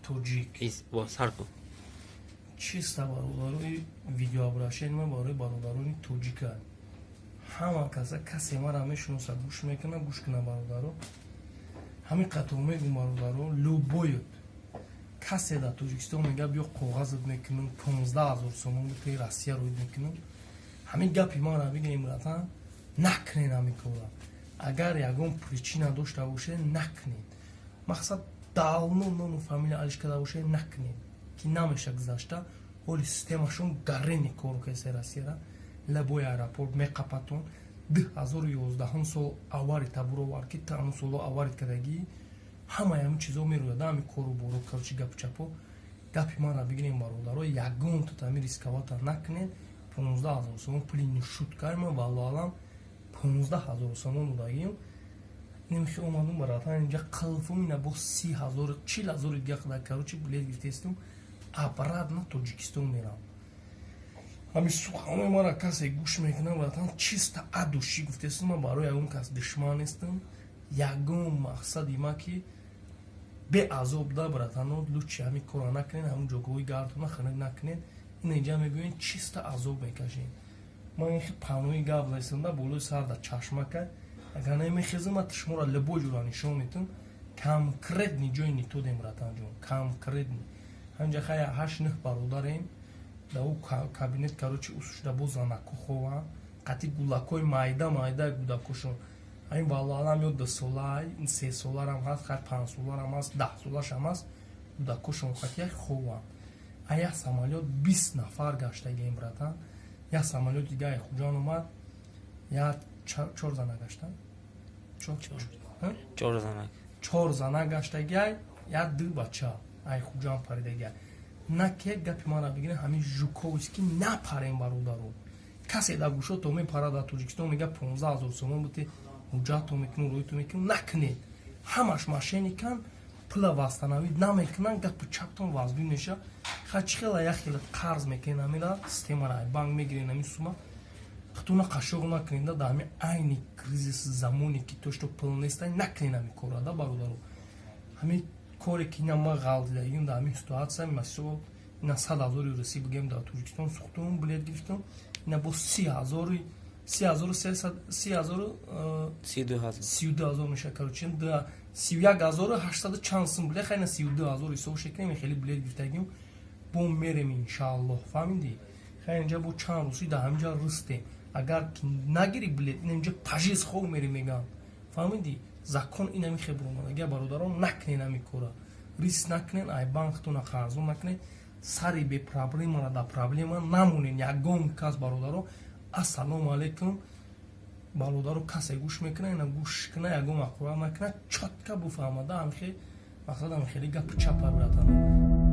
Тоҷик. Сар кун. Чиста, бародарои, видеообращение ман барои бародарони тоҷика. Ҳама каса, касе мара мешиноса, гӯш мекуна, гӯш куна, бародаро. Ҳамин қатор мегум, бародаро: любой касе дар Тоҷикистон мега, биё, коғазат мекунам, 15 000 сомон битаи, Россия роид мекунам, ҳамин гапи мара бигирем, братан, накунен ҳамин кора. Агар ягон причина дошта боше, накунед. Мақсад, давно ному фамилия алиш карда боше, накунед, ки намеша гузашта. Ҳоли системашон гарени кор касе Россияра любой аэропорт меқапатон. 2011-ум сол авари табуровар, ки тану соло аварит кардагӣ, ҳамаи ҳамин чизо мерӯяд, ҳами кору боро. Короче, гапу чапо, гапи мара бигирем, бародаро, ягон тутами рисковать накунед. 15 000 сомон пули не шутка. Ман, валлоалам, 15 000 сомон додагим. Немихи омадум, братан, инҷа қилфум ина бо 30 000, 40 000 дига қадар. Короче, билет гирифтестум, обратно Тоҷикистон мерам. Ҳамин суханои мара касе гӯш мекунам, братан, чисто от души гуфтестум. Ман барои ягон кас душман нестам. Ягон мақсади ма ки беазоб да, братано, лучше ҳамин кора накунед, ҳамин ҷогоҳои гардона хунук накунед. Ин инҷа мегӯен, чисто азоб мекашед. Ман ин панои гап застам да болои сар да чашмака. Агар намехезам, ман шуморо любой ҷура нишон метам. Конкретный ҷои нитодем, братанҷон, конкретный. Ҳаминҷа хая ҳашт нӯҳ бародарем да ӯ кабинет. Короче, усушда бо занако хованд, қатъи гулакҳои майда майда гудакошон. Ҳамин, валлоалам, ё 2 сола, 3 соларам ҳаст, хай, 5 соларам ҳаст, 10 солашам ҳаст, гудакошон қатъи хованд. А як самолёт 20 нафар гаштагием, братан. Як самолёти дига Хуҷан омад, як чор зана гаштан. Чор занак. Чор зана гаштагиай, як ду бача ай Хуҷан паридагиай. На ки гапи мара бигирем, ҳамин Жуковский напарем, бародаро. Касе дар гӯшото мепара дар Тоҷикистон, мега, 15 000 сомон бути, ҳуҷҷатто мекунам, роиту мекунам, накунед. Ҳамаш мошенникан, пула восстановить намекунан. Гапи чаптон вазбин меша. Ха, чӣ хела як хела қарз мекунед, ҳамира системара банк мегирен, ҳамин сума хутуна қашоқ накунед. Да ҳамин айни кризис замоне ки то что пул нестай, накунед ҳамин кора да, бародаро. Ҳамин коре ки ина ма ғалтидагим дар ҳамин ситуация, мисол, ина 100 000-и русӣ бигем, дар Тоҷикистон сухтум, билет гирифтум, ина бо 30 000-и, 30 000-у 300, 30 000-у 32 000. 32 000 меша. Короче, 31 800 чанд сум билет, хайна, 32 000 ҳисоб шекунем. Хеле билет гирифтагим, бо мерем, иншааллоҳ, фаҳмидӣ? Хай, инҷа бо чанд рӯзи дар ҳаминҷа рустем. Агар ки нагири билет, ина инҷа пажиз хоб мерем, мегӯям, фаҳмидӣ? Закон инами хеб омадагия, бародарон, накунен ҳамин кора, риск накунен, ай банктона қарзо накунен, сари бепроблемара дар проблема намонен ягон кас. Бародаро, ассалому алайкум, бародаро. Касе гӯш мекуна, ина гӯш куна, ягон ақурат накуна, чётко буфаҳмада. Ҳамхе мақсадам хеле гапи чапа, братано.